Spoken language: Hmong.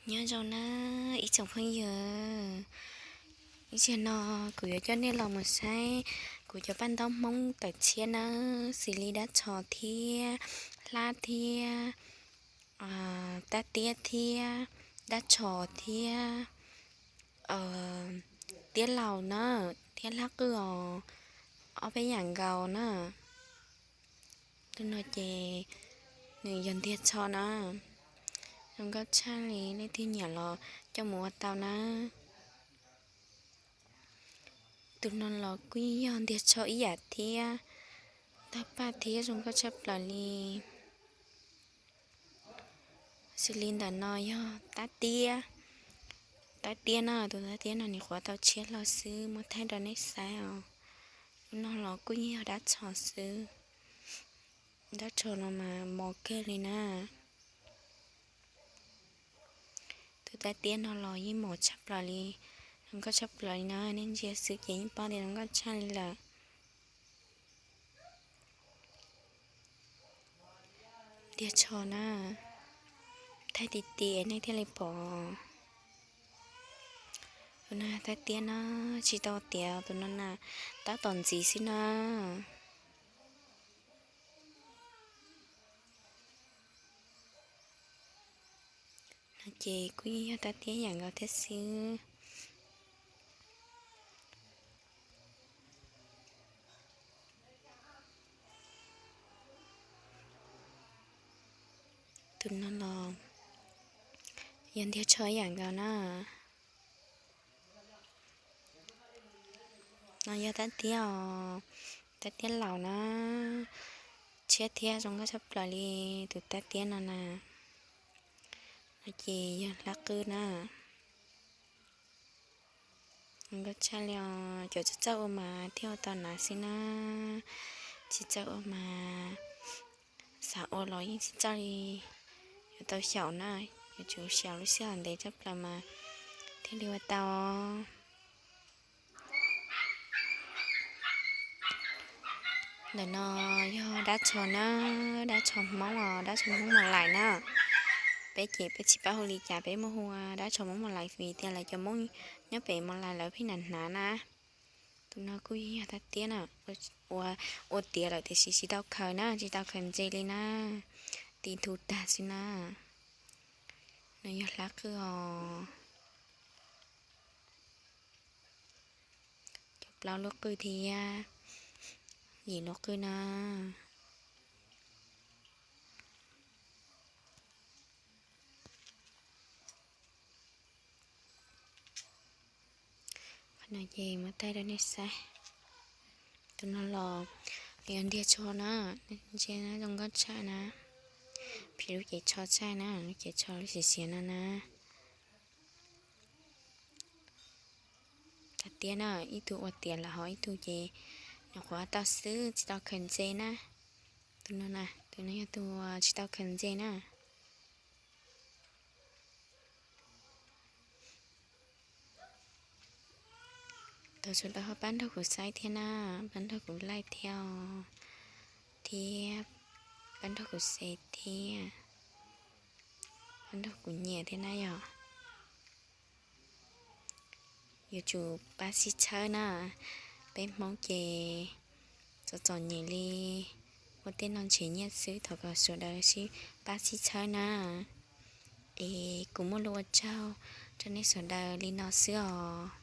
Nyob zoo na ib tsoom phooj ywg, ib tsam no kuv yuav coj nej los mus saib kuv cov paj ntaub Hmoob tawm tshiab nawb, xws li dab tsho thiab hlab thiab tab tiab thiab dab tsho thiab tiab laus na, thiab hlab qwj os, ob peb yam nkaus na. Tus no ces nws yog ntiag tsho na, zoo nkauj tshaj li, leej twg nyiam los coj mus ua tau na. Tus no los kuj yog ntiag tsho ib yam thiab, tag paj thiab zoo nkauj tshaj plaws li. Xws li ntawm no yog tab tiab, tab tiab no, tus tab tiab no nws qhuav tau tshiab hlo xwb, muab thaij rau nej saib os. Tus no los kuj yog dab tsho xwb, dab tsho no mas mos kawg li na. Tus tab tiab no los yeej mos tshaj plaws li, zoo nkauj tshaj plaws li na, nej ntsia xwb ces yeej paub tias zoo nkauj tshaj li lawm. Ntiag tsho na, thaij ti ti nej thiaj li pom. Tus no tab tiab na, tsis tau tiav, tus no na, tab tom ntxiv xwb na. No ces kuj yeej yog tab tiab yam nkaus thiab xwb. Tus no los yog ntiag tsho yam nkaus na. No yog tab tiab os, tab tiab laus na, tshiab thiab zoo nkauj tshaj plaws li tus tab tiab no na. No ces yog hlab qwj na. Zoo nkauj tshaj li os, cov txawj txawj ua mas thiaj ua tau hnav xwb na, tsis txawj ua mas xav ua los yeej tsis txawj li. Yuav tau xyaum na, yuav tsum xyaum lub sij hawm ntev tshaj plaws mas thiaj li ua tau. Ntawm no yog dab tsho na, dab tsho Hmoob os, dab tsho Hmoob Mos Lais na. Peb ces peb tsis paub hu li cas, peb muab hu ua dab tsho Hmoob Mos Lais vim tias lawv cov Hmoob nyob pem Mos Lais lawv pheej hnav hnav na. Tus no kuj yog tab tiab na, ua, ua tiav lawm tiam sis tsis tau khaws na, tsis tau khaws ntse li na, ti ntu tag xwb na. No yog hlab qwj os. Cov plaub lub qwj thiab yim lub qwj na. Qhov no ces muab thaij rau nej saib. Tus no los yog ntiag tsho na, ntsia zoo nkauj tshaj na. Phim lub cev tsho tshaj na, lub cev tsho lub siav siav no na. Tab tiab na, ib tug ua tiav lawm ho ib tug ces nws qhuav tau xwb, tsis tau khaws ntse na. Tus no na, tus no yog tus tsis tau khaws ntse na. Thov sawv daws ho pab nrog kuv saib thiab na, pab nrog kuv like thiab os, thiab pab nrog kuv share thiab, pab nrog kuv nyiam thiab na yom. Yuav tsum pab sib txhawb na, peb Hmoob ces txom txom nyem li, ua tej no nrhiav nyiaj xwb, thov kom sawv daws sib pab sib txhawb na. Es kuv muaj lus ua tsaug rau nej sawv daws li no xwb os.